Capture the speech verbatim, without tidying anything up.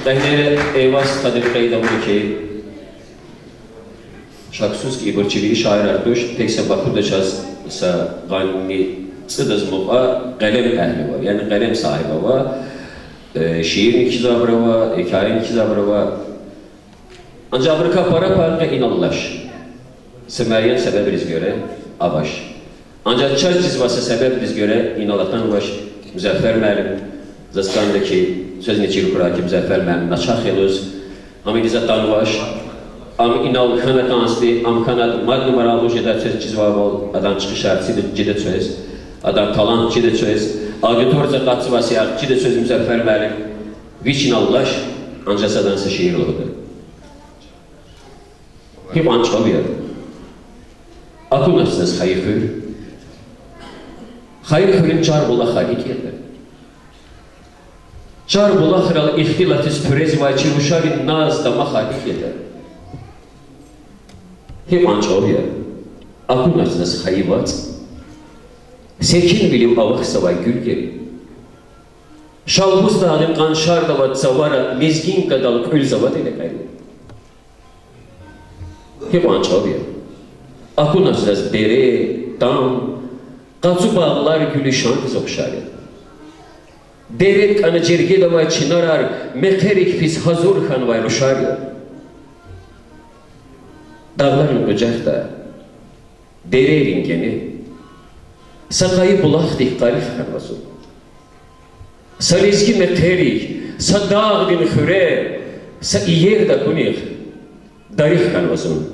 Къенин Эйваз стхади къейд авуна хьи, шаксуз хьи, ибур чи вири шаирар туш, тек са Бакуда чаз са къанни цӀудаз мукьва къелем эгьли ава, яни къелем сагьиб ава, э, шиирни кхьизвайбур ава, гьикаяни кхьизвайбур ава. Анжах абурукай пара паркьа иналлаш. Са муайян себебриз гуьре авач. Анжах чаз чизвай са себебриз гуьре инал атанвач. Музаффер муаллим, заз кӀанда хьи, квезни чир хьурай хьи, Музаффер муаллим начагъ хьи лугьуз, ам иниз атанвач. Ам инал хьана кӀанзди, ам хьана мадни мараллу жеда квез чизвайвал, адан чӀехи шартӀар чида квез, адан талант чида квез, агентурадиз акъатзавай сят чида квез Музаффер муаллим. Вич иналлаш, анжах садан са шиир лугьуда. Гьикьван чӀав я. Акунач заз хайи хуьр. Хайи хуьруьн чар булахар гьикӀ ятӀа? Чар булахрал ихтилатиз пурезвай чи рушарин наз-дамахар гьикӀ ятӀа? Гьикьван чӀав я. Акунач заз хайи вацӀ. Секинвилив авахьзавай гуьлгери. Шалбуз дагъдин къаншарда авай цавара лезгинкадал кьуьлзаватӀа лекьери. Гьикьван чӀав я. Акунач заз дере, там, къацу багълар гуьлуьшандиз ухшар я. Дере кӀана жергеда авай чинарар мехъерик физ гьазур хьанвай рушар я. Дагъларин къужахда, дерейрин гене, са къайи булахдик къарих хьанва зун. Са лезги мехъерик, са дагъдин хуьре, са иерда акунихъ дарих хьанва зун.